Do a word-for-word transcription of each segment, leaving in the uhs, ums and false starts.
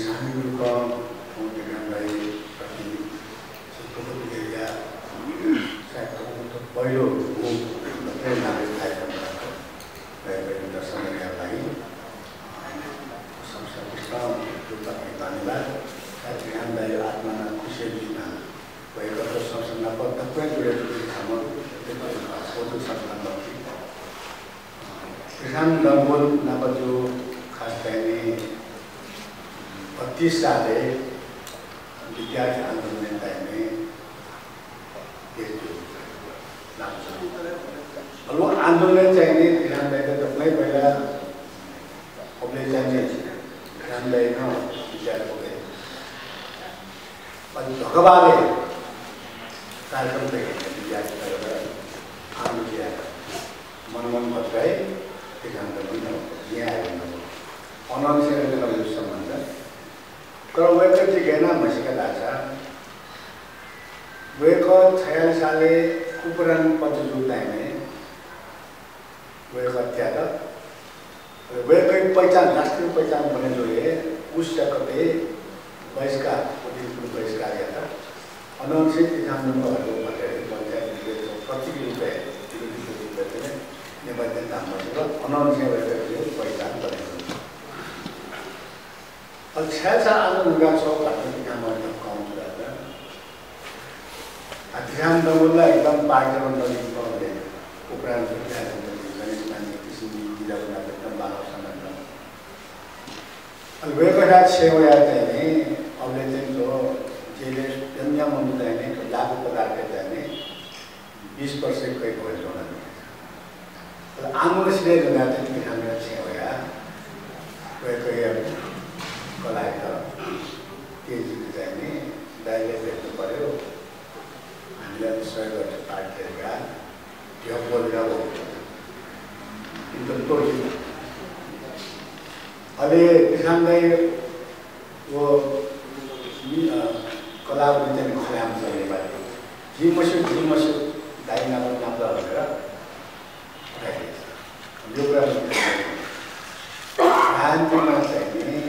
सामूहिक रूपं थौं भिखाम दाइ प्रति सुखबुद्धिया सायद थौं पहिलो हो, दक्वं नागरिक कार्यक्रम दर्शन यायेगु लागि संस्था विश्राम रूपमा धन्यवाद। सायद भिखाम दाइ आत्मा खुसी जुइमा वय्कःयात संस्था नाप दक्वं जुडे जुइ छम्ह संस्था दक्वं। भिखाम डंगोल नाप जु खास तौरं बत्तीस सालय् विद्यार्थी आन्दोलनय् time-य् देश नाप जु। अले आन्दोलनय् चाहिँ नि भिखाम दाइ त दक्वं पहिला अबले चाहिँ नि भिखाम दाइ नं विद्यार्थी। अले ढोकाबारे कार्यक्रम देखे विद्यार्थी आन्दोलन मनमोहन भट्टराई भिखाम दाइ नं यहाँ आयो। अनंलि सम्बन्ध। तर वय्कः जि गय् याना म्हसीका धाःसा वय्कः छयालिस सालय् कुकुरान पति जु time-य् वय्कः त्यात। वय्कःया पहिचान, राष्ट्रिय पहिचान बने जुइ हे उस सकते बहिष्कार, कुदिन बहिष्कार यात। अनंलि भिखाम डंगोल भट्टराई पञ्चायत विधेयक प्रतीक रूपय् विरोधी रूपय् नेपाल जनता मञ्चय् अनंलि वय्कःया पहिचान बने जुल। अले छाय् छाय् आन्दोलन हुँका छौ घटना भिखाम दाइ कम जुल। आ, भिखाम डंगोल एकदम पार्टी नं नजिक पहले उपरांत गणेश मान किसिम जिल्ला गुना एकदम बाह्र साल। अले वय्कःया छेँय् वया चाहिँ नि अबले चाहिँ थ्व जेलय् यंगया मनू चाहिँ नि थ्व लागू पदार्थ चाहिँ नि बीस वर्ष कैद भएका च्वनादीगु। तर आन्दोलन सिधये धुनाः चाहिँ भिखामया छेँय् वयाः वय्कःया कलाःयात तेजीं चाहिँ नि दाइले भेट्नु पर्‍यो, हामीलाई सहयोग गर्छ पार्टी थें का, ढ्याक बोलेर हो। इन्त तोजी। अले भिखाम दाइ व नि, अ, कलाः चाहिँ नि खल्हां चले बाली। जि मस्यू, जि मस्यू, दाइ नाप नाप भनेर पठाइदिएछ। यो कुरा राजनीतिमा चाहिँ नि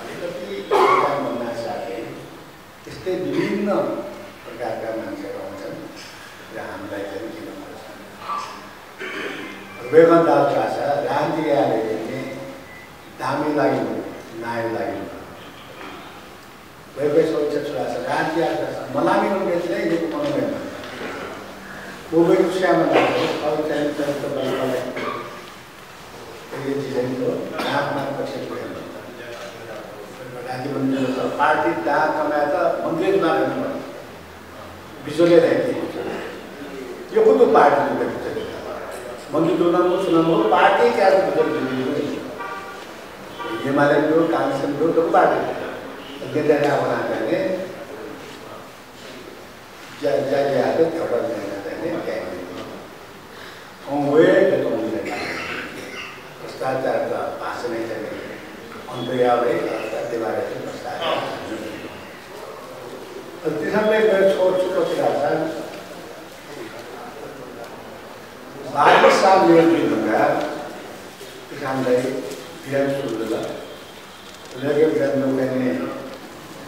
अलिकति काम भन्दा साथै यस्तै विभिन्न प्रकारका मान्छेहरू आउँछन् र हामीलाई चाहिँ किन खोज्छन्। वेगन दास भाषा राजनीति यायेगु नि दामी लागि, नायु लागि। वय्कःया सोच छु धाःसा, राजनीति यायेगु धाःसा मलामी वंबलय् चाहिँ यक्व मनू वयेमा। व वय्कः स्वयां धाःसा, अरू चाहिँ चरित्र बल बल। यदि जिं चाहिँ नाम नाम पक्ष छु यायेमा। राज्य मन्त्री, पार्टी दां कमायेत मन्त्री जुयाः हनेमाः। बिचौलिया धाइ कि। यक्व दु पार्टी जुयाः बिचौलिया। मन्त्री जुल नं, छु नं, पार्टी कायेत बिचौलिया जुइ। एमाले दु, कांग्रेस दु, दक्व पार्टी। ज्या, ज्या, ज्या, ज्या, थोडा ज्या, ज्या, ज्या। थौं वये दतौं भ्रष्टाचारया भाषाय् चाहिँ नि अन्त याये, भ्रष्टाचार निवारण भ्रष्टाचार। अले तिसंबलय् मेगु छगू छु छु धाःसा बागमती सागरया तिसंबलय् विराम सुरु जुल। लगे ब्रह्म लोकने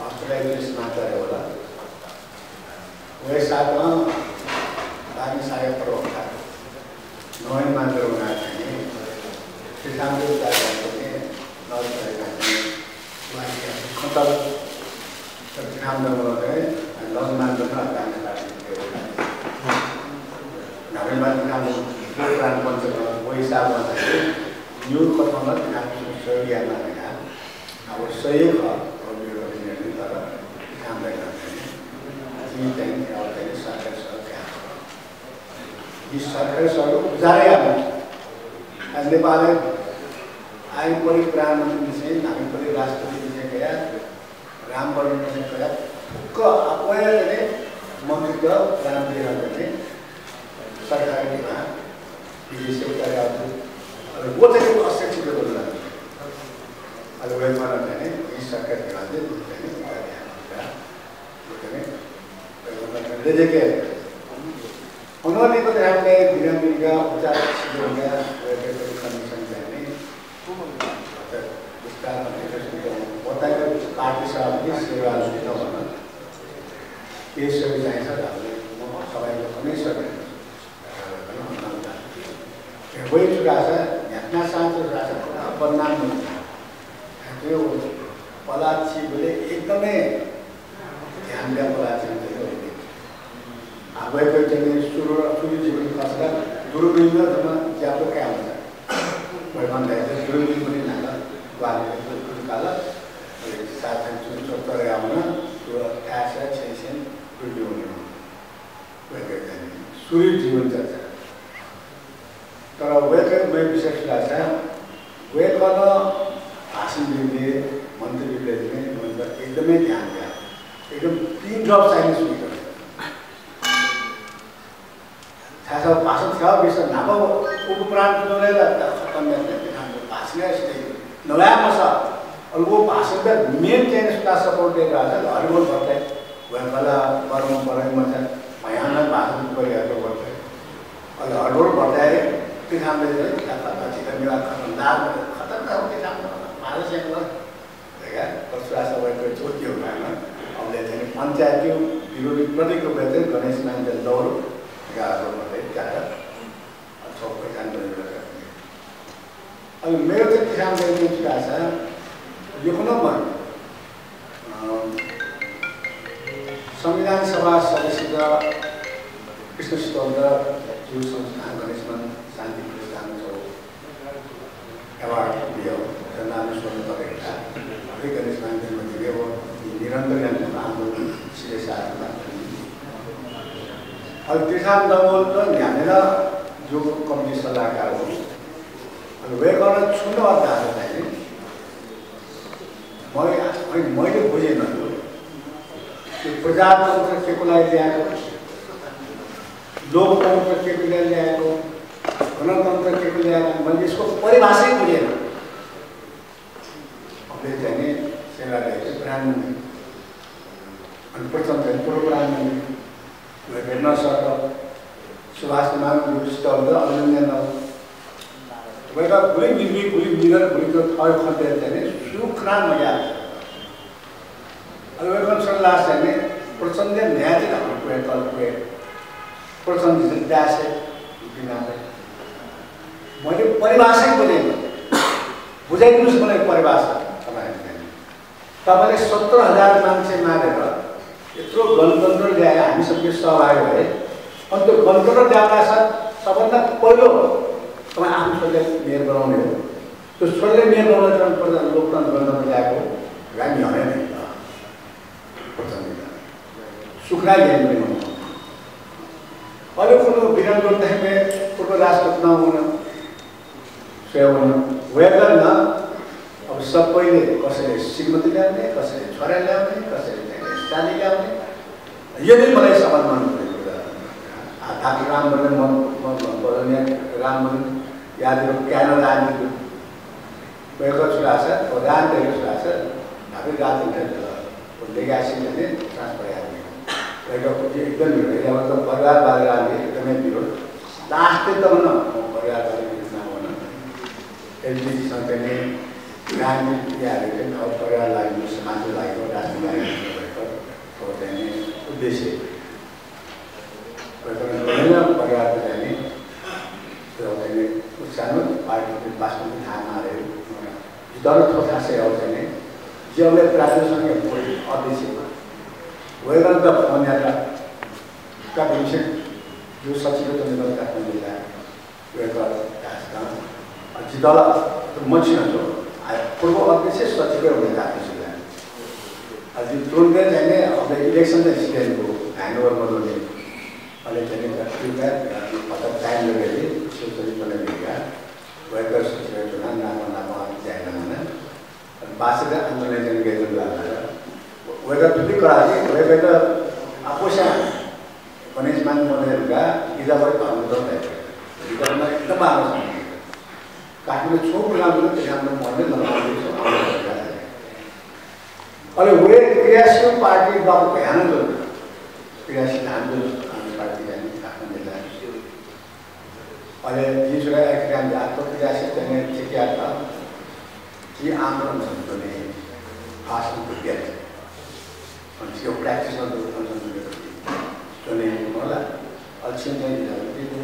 अस्ट्रेलिया समाचार होला। वै साथं बागमती सागर प्रवक्ता नवीन मानन्धर वनाः चाहिँ नि श्री सामग्री उद्धार गर्ने नवीन मानन्धर चाहिँ नि उहाँले खतल तर विराम दंगल चाहिँ नवीन मानन्धर नवीन मानन्धर प्राण पञ्चक वै साथं चाहिँ नि न्यू कथंला विराम सहयोग याना। अब सही खः, अरू विरोध निर्णय तर काम गर्दा चाहिँ नि, जिं चाहिँ नि, अब चाहिँ नि सरकारी सहयोग कया। यी सरकारी सहयोग उजाडे याना। आ, नेपालय् आइपरि प्रधानमन्त्री निसें, नामिपरि राष्ट्रपति निसें कया, रामवरण निसें कया, फुक्क आपालं चाहिँ नि मन्त्रीत रामवरण चाहिँ नि सरकारी विभाग विदेश सेवा कार्यालय अले व चाहिँ अस्ति छिटो गर्नु लाग्यो। अले वय्कलं चाहिँ नि यी सरकारी विभागले चाहिँ नि उता ध्यान दिएर व चाहिँ नि वय्कलं चाहिँ नि रेजेके अनलिको चाहिँ हामीले बिरामीका उपचार छिटो हुँदा वय्कलं कन्डिसन चाहिँ नि विस्तारमा चाहिँ नि बताएको पार्टी सभापति शेरबहादुरयात वन। केशरी चाहिँ छ धाःबलय् म सभायात कन्हय् सके। वय् छु धाःसा न्ह्याथना साँचो छु धाःसा बदनाम मजुल। त्यो पलाः चिःबलय् एकदमै ध्यान बियाः पलाः चिनाच्वंगु। आ, वय्कःया चाहिँ सुरु, सुरु जीवन खःसा दुर्बिन जम्मा ज्यापु काये वंसा। वय्कलं धाःसा दुर्बिन पनि न्हाय्कं ग्वाहालि यानाः काल। अले सात सय चौहत्तर यावन, सुरु थाय् सय छेँसें दुर्बिन वनेमा। वय्कःया चाहिँ सुरु जीवन चर्चा। तर वय्कःया मेगु विशेष छु धाःसा वय्कलं भाषण बीबलय्, मन्तव्य बीबलय् चाहिँ मनूत एकदमै ध्यान बियाः, एकदम pin drop silence वय्कलं। छाय्‌धाःसा भाषण थ्याःगु बेलय् न्हापा उपप्राण पिदुगुलिं ला खतम यात, भाषण हे सिधइ नवाये मसः। अले व भाषणया main चाहिँ सुता support यात धाःसा हरिबोल भट्टराई। वय्कलं बरं बरं मचा भयानक भाषण परिहार भट्टराई। अले हरिबोल भट्टराई पिछां चाहिँ खतम, खतम, खतरनाक पिछां भाषण स्यंकल। देखा, परशुराज सभाया चौथी हो गाना। अबलय् चाहिँ पञ्चायतया विरोधी प्रतीक रूपय् चाहिँ गणेशमान चाहिँ लौरो, गाःगु मतलब त्यात। अथवा पैसा नदीगु। अले मेगु चाहिँ किसान चाहिँ छु धाःसा, यक्व नं, अ, संविधान सभा सदस्य कृष्ण सितौल ज्यू संस्थान गणेशमान शान्ति प्रतिष्ठान award बियो। नाम स्वर्ण पदक का। अभी गणेशमान जन्मदिन व निरन्तर यानाः आन्दोलन सिधे साथ। अले त्रिशान्त दमोल त न्ह्याम्हेला जूगु कमिटी सल्लाहकार हो। अले वय्कलं छुं नं अध्यादेश चाहिँ मै-, मै-, मैले बुझेन। यो प्रजातन्त्र केकुलाइ ल्याएको, लोकतन्त्र केकुलाइ ल्याएको, गणतन्त्र केकुलाइ ल्याएको, मैले यसको परिभाषै बुझेन। अबलय् चाहिँ नि सेवा ल्याएको प्रधानमन्त्री, अनि प्रचण्ड चाहिँ पूर्व प्रधानमन्त्री, भेट्न सर सुभाष कुमार विशिष्ट अभिनन्दन। वय्कः गुलि निर्भीक, गुलि निडर, गुलि त थःगु खँ तयाः चाहिँ नि सुखना मज्याः। अले वय्कलं छु धाःसा चाहिँ नि प्रचण्डया म्ह्याय् चाहिँ धाःगु क्वय् तल क्वय्। प्रचण्ड चाहिँ दाय्‌से बिना। मैले परिभाषा बुझेन। बुझाइदिनुस् मलाई परिभाषा। तपाईंले सत्र हजार मान्छे मारेर यत्रो गणतन्त्र ल्याए, हामी सबैले सहभागी भए। अनि त्यो गणतन्त्र ल्याउनासाथ सबभन्दा पहिलो तपाईं आफ्नो छोरालाई मेयर बनाउने हो। त्यो छोरालाई मेयर बनाउने क्रम पर्दा लोकतन्त्र गणतन्त्र ल्याएको हो। हामी हने नै त। प्रचण्ड सुखना ज्ञान पनि हुनु। अले कुन विधान गर्दाखेरि पूर्व राष्ट्रपति नं हुन। स्वयं वय्कलं अब सबैले कसैले श्रीमती ल्याउने, कसैले छोरा ल्याउने, कसैले चाहिँ शादी ल्याउने, यो नै मलाई सबभन्दा मनपर्ने कुरा। आ, डाक्टर रामबलिराम, म, म, म, बदनिया रामबलिराम यादव क्यानाडां आइदिगु। वय्कः छु धाःसा, प्रधान वय्कः छु धाःसा, धापे राजतन्त्र जुल। व legacy चाहिँ transfer याःगु। वय्कःको चाहिँ एकदम विरोध। वय्कःको परिवारवादी राजनीति एकदमै विरोध। Last तक नं परिवारवादी विरोध नं वन। एलडीसी सँग चाहिँ नि राजनीति याःगु चाहिँ नि परिवारवादी, समाजको लागि, राष्ट्रको लागि वय्कःको चाहिँ नि उद्देश्य। वय्कलं परिवारको चाहिँ नि, त्यो चाहिँ नि उत्साह पार्टी वास्तवमा थाहा मारे। जितः थ्व थासय् याःगु चाहिँ नि, जिं अबलय् प्रादेशिक संघया अध्यक्ष। वय्कलं त फोन यात, का भीमसेन जु सचिव तुं काठमाडौं जिल्ला। वय्कः धाःसा, अ, जितः ला मछिं च्वं। आ, पूर्व अध्यक्ष सचिव हुने काठमाडौं जिल्ला। अ, जि तुरुन्तै चाहिँ नि, अब election चाहिँ सिधयेगु, handover मदुनि। अले चाहिँ नि, अ, भचा time लगेबलय्, सुचलित वन। वय्कः सचिव च्वनाः नाप नाप जाय्‌काः वन। बासि आन्दोलन चाहिँ गय् जुल धाःसा, वय्कः थुलि कडा जुइ, वय्कःयात आपुसे गणेशमान मदय् धकाः गिजाभर धर्म दल धाइ। गिजाभर एकदम आलोचना। काठमाडौं छुं प्रोग्राम जुल, त्यहाँ मदय् लम्बा जुल। अले वय्कः क्रियाशील पार्टी दल भयानक जुल। क्रियाशील आन्दोलन पार्टी चाहिँ काठमाडौं जिल्ला। अले जिं छु धाये, क्रिया, आत्मक्रिया से तने चिकिया था, कि आन्दोलन संतुलन है। आसन को ब्याज अनि यो practice मा दो फंक्शन में तो नहीं होला। अच्छे नहीं दिला दे दे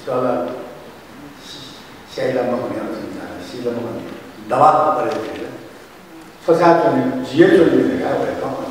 चला शैला मखने और चिंता शीला मखने दवा करे दे। सोचा तो नहीं जिए तो नहीं लगा वो तो